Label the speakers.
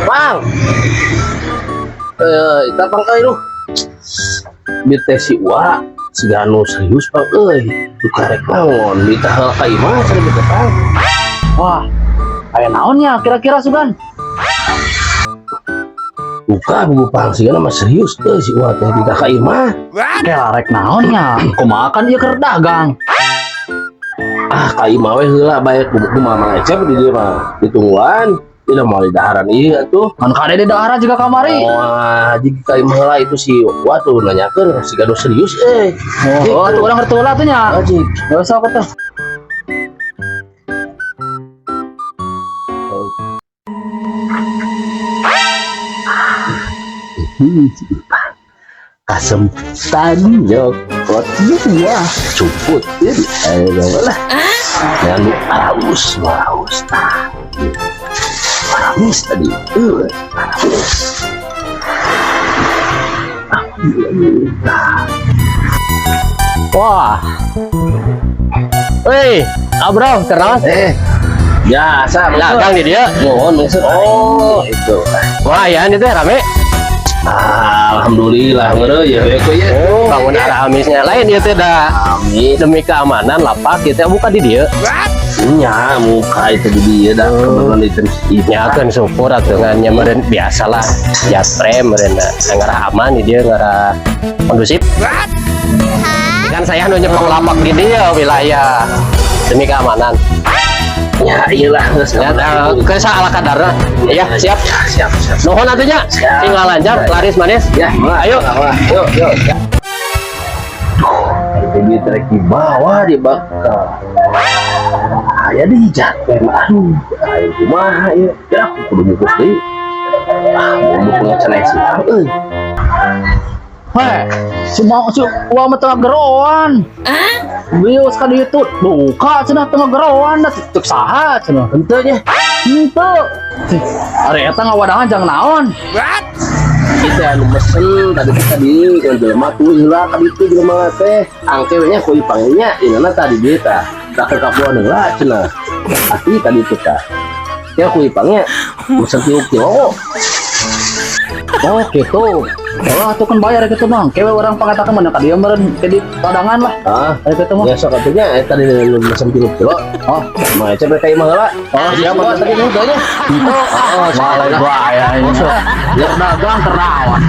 Speaker 1: Bang. Eh, eta pang euy lu. Bieu teh si Wa siga anu serius, pang euy. Duka rek naon minta heula ka imah cenah bieu teh, pang.
Speaker 2: Wah, aya naon nya kira-kira, sugan?
Speaker 1: Duka bubu pang, siga mah serius euy si Wa teh minta ka imah.
Speaker 2: Kela rek naon nya? Kumaha, kan ieu keur dagang.
Speaker 1: Ah, ka imah we heula bae, kumaha Mang Ecep di dieu mah ditungguan. Tidak mau di daharan ieu atuh.
Speaker 2: Kan kade di daharan juga kamari.
Speaker 1: Wah, jadi ka imah heula itu si Wa tuh nanyakeun siga nu serius eh.
Speaker 2: Oh, tuh urang ngerti heula tuh nya.
Speaker 1: Anjing.
Speaker 2: Gak usah aku tuh.
Speaker 1: Kasempan nyokot buah cuput ini ayo lah yang araus araus tah aramis tadi aramis. Alhamdulillah.
Speaker 3: Wah. Wih, Abro, kenal?
Speaker 1: Eh, biasa.
Speaker 3: Dagang di dia.
Speaker 1: Mohon maksud.
Speaker 3: Oh.
Speaker 1: Itu.
Speaker 3: Wah, ya ini teh rame.
Speaker 1: Alhamdulillah ngere ya we ya.
Speaker 3: Oh, bangun arah amisnya lain dia teh dah.
Speaker 1: Amin.
Speaker 3: Demi keamanan lapak kita buka di dia.
Speaker 1: Nya muka itu di dia dah kebetulan itu.
Speaker 3: Ya kan syukur atuh ngan nya meureun biasalah. Japre meureun ngarah aman di dia, ngarah kondusif. Kan saya nu nyepeng lapak di dia wilayah demi keamanan.
Speaker 1: Ya iyalah geus.
Speaker 3: Ya, ke ala kadarna. Ya, siap.
Speaker 1: Siap, siap.
Speaker 3: Nuhun atuh nya.
Speaker 1: Siap.
Speaker 3: Sing lancar, laris manis.
Speaker 1: Ya,
Speaker 3: ayo.
Speaker 1: Yuk, yuk. Ya. Duh, itu dia trek di bawah di bakal. Aya di jakpen, aduh, ayo kumaha ieu? Ya aku kudu bungkus deui. Ah, mau bungkus cenah sih. Euy.
Speaker 2: Heh, si mau si uang mah tengah geroan. Bios ka ditu, duka cenah tengah geroan dah tek saha cenah.
Speaker 1: Henteu nya.
Speaker 2: Henteu. Ari eta ngawadahan jang naon?
Speaker 1: Kita anu mesen tadi teh tadi kan jelema tuh heula ka ditu jelema teh. Angke we nya ku ipangnya inana tadi dieu tah. Tak ke kapuan heula cenah. Ati tadi itu tah. Ya ku ipangnya mesen 3 kilo.
Speaker 2: Oh, gitu. Oh, tuh kan bayar gitu bang. Kewe orang pangatakan mana ka dieu meureun ke di padangan lah.
Speaker 1: Ah,
Speaker 2: Ari kitu mah.
Speaker 1: Ya sok atuh nya eta di nu mesen 3 kilo.
Speaker 2: Oh,
Speaker 1: Mah ecep ka imah heula.
Speaker 2: Oh, siap.
Speaker 1: Wah, tadi nu teh nya.
Speaker 2: Oh, malah bahaya ini.
Speaker 1: Ya.
Speaker 2: Dagang terawan.